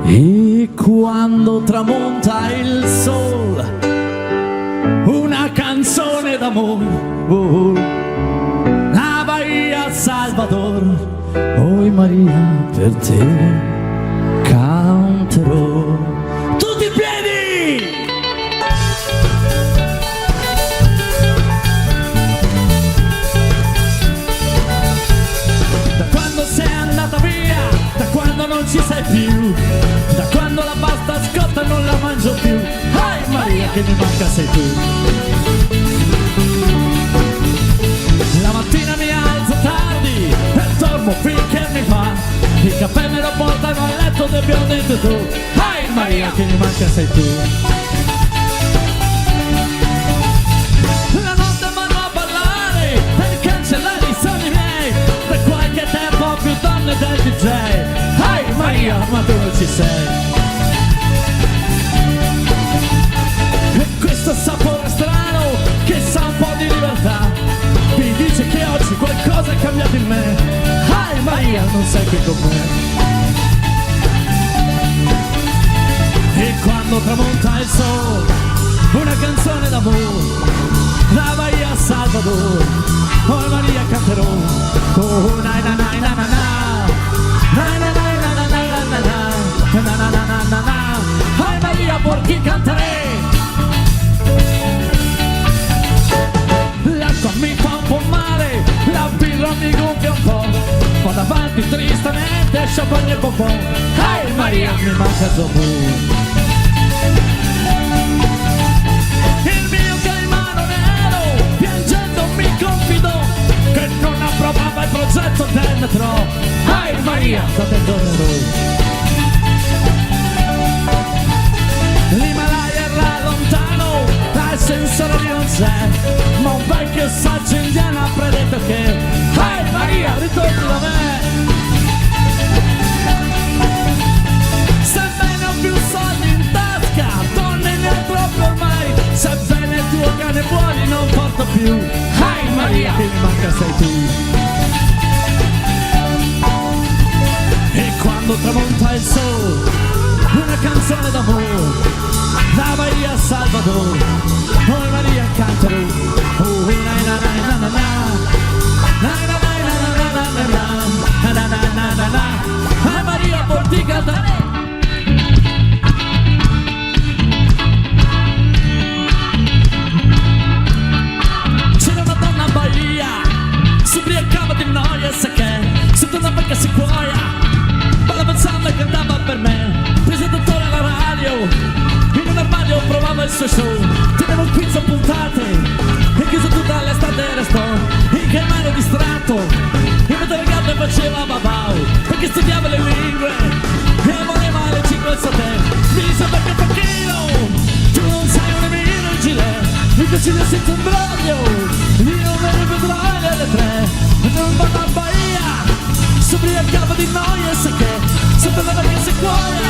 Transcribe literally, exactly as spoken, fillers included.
E quando tramonta el sol, una canzone d'amor, oh, oh. La Bahia Salvador, oi Maria, per te canterò. Tuti in piedi! Da quando sei andata via, da quando non ci sei più, da quando la pasta scotta non la mangio più. Ai Maria, che mi manca sei tu. La mattina mi alzo tardi e dormo finché mi va. Il caffè me lo portano a letto del biondo in tutù. Ai Maria, che mi manca sei tu. La notte vado a ballare per cancellare i sogni miei, per qualche tempo più donne del D J. Ai Maria, ma tu non ci sei. E questo sapore strano che sa un po' di libertà mi dice che oggi qualcosa è cambiato in me. Ai Maria, non sei qui con me. E quando tramonta il sol, una canzone d'amor, la Bahia Salvador, oi Maria canterò. Oh, nai, na, nai, na, na, na. Nai, na, nai, na, na, na, na, na, na. Na, na, na, na, na, na. Ai Maria, por ti cantaré. L'acqua mi fa un po' male, la birra mi gonfia un po'. Vado avanti tristemente, champagne e bonbon. Ai Maria, mi manca Zobù. Il mio caimano nero, piangendo mi confidò che non approvava il progetto del metro. Ai Maria, sta te tornerò. L'Himalaya era lontano, l'ascensore lì non c'è, ma un vecchio saggio indiano ha predetto che, ai Maria, ritorni da me. Sebbene ho più soldi in tasca, donne ne ho troppe ormai, sebbene due cani buoni non porto più. Ai Maria, che mi manca sei tu. E quando tramonta il sol, una canzone d'amor, la Bahia Salvador, oi Maria canterò. Oh, na, na, na, na, na, na. Na, na, na, na, na, na, na, na. Na, na, na, na, na, na. Ai Maria, por ti cantaré. C'era una donna a Bahia, si ubriacava di noia, sa che, sotto una vecchia sequoia, ballava il samba e cantava per me. Presentatore alla radio, in un armadio provava il suo show. Teneva un quiz a puntate, e chiuso tutta l'estate restò. In che mano distratto, in mezzo alle gambe faceva babau, perché studiava le lingue e voleva le cinque sotè. Mi disse: "Perché, Pacchino, tu non sei un nemico in gilet?" Mi dice: "Io senza imbroglio, io me ne vedrai alle tre." E non vado a Bahia, si ubriacava di noia, sa che, sotto la vecchia sequoia,